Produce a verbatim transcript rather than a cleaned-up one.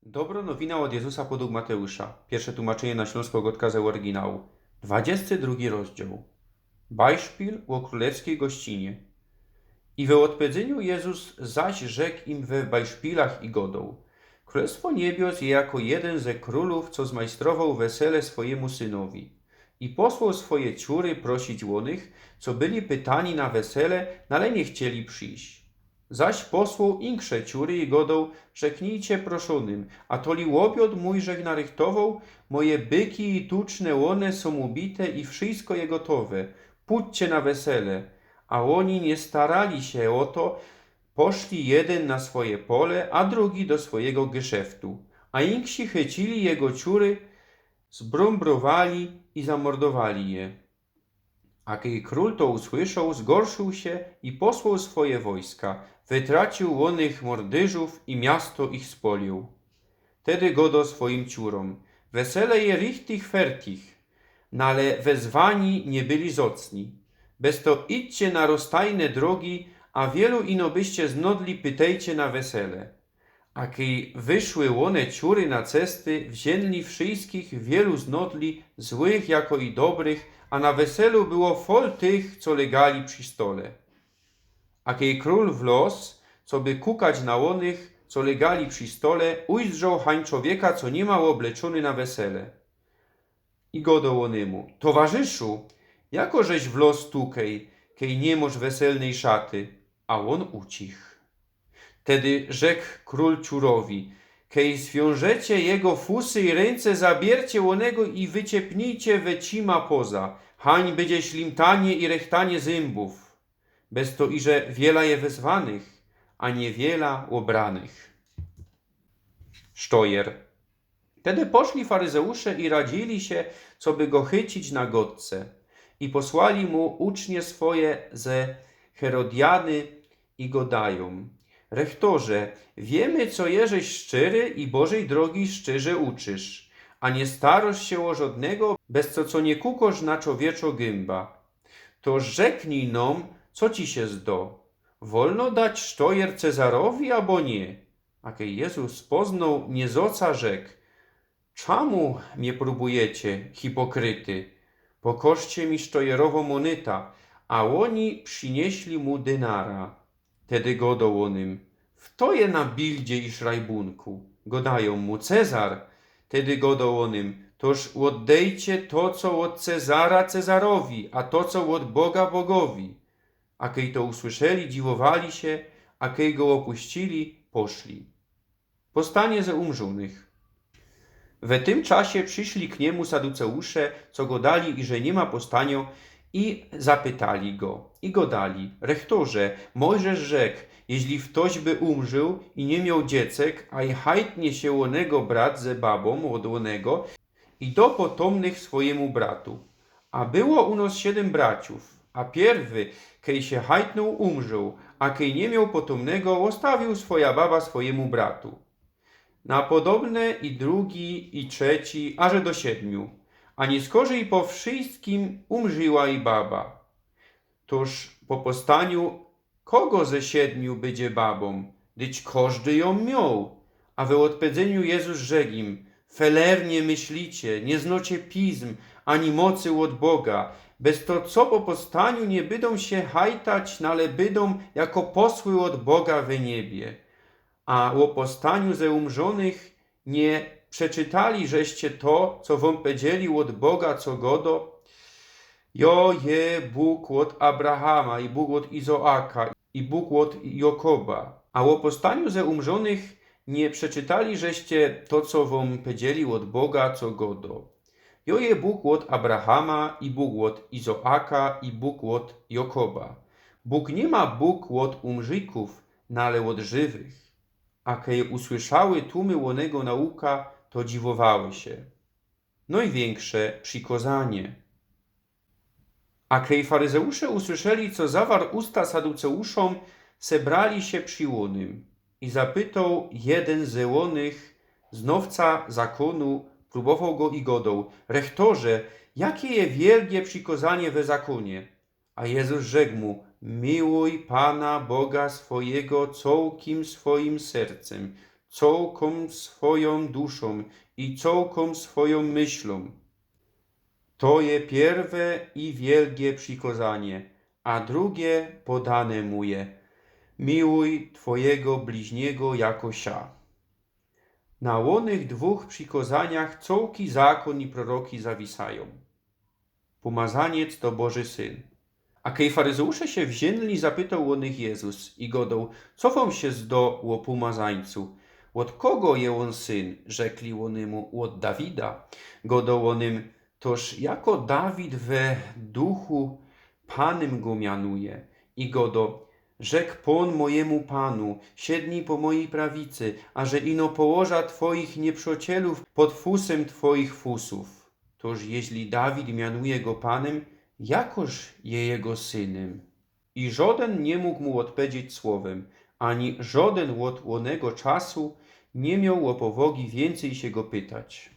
Dobro nowina ôd Jezusa podug Mateusza. Piyrsze tumaczynie na ślōnskõ gŏdkã ze ôryginału. Dwadziesty drugi rozdział. Bajszpil ô krōlewskij gościnie. I we ôdpedzyniu Jezus zaś rzeknōł im we bajszpilach i gŏdŏł: Krōlestwo niebios je jako jedyn ze krōlōw, co zmajstrowoł wesele swojymu synowi. I posłoł swoje ciury prosić ônych, co byli pytani na wesele, no ale niy chcieli przijś. Zaś posłoł inksze ciury i gŏdŏł: Rzeknijcie proszōnym, atoli ôbiŏd mōj żech narychtowoł, moje byki i tuczne łōne sōm ubite i wszysko je gotowe. Pōdźcie na wesele. A ôni niy starali sie ô to, poszli jedyn na swoje pole, a drugi do swojego gyszeftu. A inksi chycili jego ciury, zbrōmbrowali i zamordowali je. A kej krōl to usłyszoł, zgorszył sie i posłoł swoje wojska, wytracił ônych mordyrzōw i miasto ich spolił. Tedy gŏdŏ swojim ciurōm: Wesele je richtig fertich, no ale wezwani niy byli zŏcni. Bez to idźcie na rozstajne drogi, a wielu ino byście znŏdli pytejcie na wesele. A kej wyszły ône ciury na cesty, wziyni wszyskich wielu znŏdli, złych jako i dobrych, a na weselu było fol tych, co legali przi stole. A kej krōl wlŏz, coby kukać na ônych, co legali przi stole, ujrzoł hań czowieka, co niy mioł ôbleczōny na wesele. I gŏdŏ ônymu: Towarzyszu, jako żeś wlŏz tukej, kej niy mŏsz weselnyj szaty? A ôn ucich. Tedy rzeknōł krōl ciurowi: Kej zwiōnżecie jego fusy i rynce, zabierzcie ônego i wyciepnijcie wecima poza. Hań bydzie ślimtanie i rechtanie zymbōw. Bez to, iże wiela je wezwanych, a niywiela ôbranych. Sztojer. Tedy poszli faryzeusze i radzili sie, coby go chycić na gŏdce. I posłali mu ucznie swoje ze Herodiany i gŏdajōm: Rechtorze, wiymy, co żeś szczery i Bożyj drogi szczerze uczysz, a niy starŏsz sie ô żŏdnego, bez to, co niy kukŏsz na czowieczŏ gymba. To rzeknij nōm, co ci sie zdŏ. Wolno dać sztojer Cezarowi, abo niy? A kej Jezus poznŏł niy zŏca, rzeknōł: Czamu mie prōbujecie, hipokryty? Pokŏżcie mi sztojerowõ mōnyta. A ôni prziniyśli mu dynara. Tedy gŏdŏ ônym: Fto je na bildzie i szrajbōnku? Gŏdajōm mu: Cezar. Tedy gŏdŏ ônym: Toż ôddejcie to, co ôd Cezara, Cezarowi, a to, co ôd Boga, Bogowi. A kej to usłyszeli, dziwowali sie, a kej go ôpuścili, poszli. Powstanie ze umrzōnych. We tym czasie prziszli k niymu saduceusze, co gŏdali, iże niy ma powstaniŏ, i zapytali go, i gŏdali: Rechtorze, Mojżesz rzeknōł, jeźli ftoś by umrzōł i niy mioł dziecek, a i hajtnie sie ônego brat ze babōm ôd ônego, i do potōmnych swojimu bratu. A było u nŏs siedym braciōw, a piyrwy, kej sie hajtnōł, umrzōł, a kej niy mioł potōmnego, ôstawiōł swoja baba swojimu bratu. Na podobne i drugi, i trzeci, aże do siedmiu. A niyskorzij po wszyjskim umrzyła i baba. Toż po powstaniu kogo ze siedmiu bydzie babōm? Dyć kożdy jōm mioł. A we ôdpedzyniu Jezus rzeknōł im: Felernie myślicie, niy znŏcie pizm, ani mocy ôd Boga. Bez to, co po powstaniu niy bydōm sie hajtać, nale bydōm jako posły ôd Boga we niebie. A ô powstaniu ze umrzōnych niy przeczytali żeście to, co wōm pedzieli ôd Boga, co gŏdŏ: Jŏ je Bōg ôd Abrahama i Bōg ôd Izoaka i Bōg ôd Jŏkoba. A ô powstaniu ze umrzōnych niy przeczytali żeście to, co wōm pedzieli ôd Boga, co gŏdŏ: Jŏ je Bōg ôd Abrahama i Bōg ôd Izoaka i Bōg ôd Jŏkoba. Bōg niy ma Bōg ôd umrzikōw, nale ôd żywych. A kej usłyszały tumy ônego nauka, to dziwowały sie. Nojwiynksze przikŏzanie. A kej faryzeusze usłyszeli, co zawarł usta saduceuszōm, sebrali sie przi ônym. I zapytŏł jedyn ze ônych, znŏwca zakōnu, prōbowoł go i gŏdŏł: Rechtorze, jakie je wielgie przikŏzanie we zakōnie? A Jezus rzeknōł mu: Miłuj Pana Boga swojigo cołkim swojim sercym, cołkōm swojōm duszōm i cołkōm swojōm myślōm. To je piyrwe i wielgie przikŏzanie, a drugie podane mu je: „Miłuj twojego bliźniego jako sia”. Na ônych dwōch przikŏzaniach cołki zakōn i proroki zawisajōm. Pōmazaniec to Boży Syn. A kej faryzeusze sie wziynli, zapytoł ô nich Jezus i gŏdoł: „Co wōm sie zdŏ ô pōmazańcu? Ôd kogo je ôn syn?” Rzekli ôni mu: „Ôd Dawida.” Gŏdoł ô nym: „Toż jako Dawid we duchu Panym go mianuje i gŏdŏ: Rzekł Pōn mojymu Panu: Siednij po mojij prawicy, aże ino położa twoich niyprziŏcielōw pod fusym twoich fusōw”. Toż jeźli Dawid mianuje go Panym, jakoż je jego synym? I żŏdyn niy mōg mu ôdpedzieć słowym, ani żŏdyn ôd ônego czasu niy mioł ôpowogi wiyncyj sie go pytać.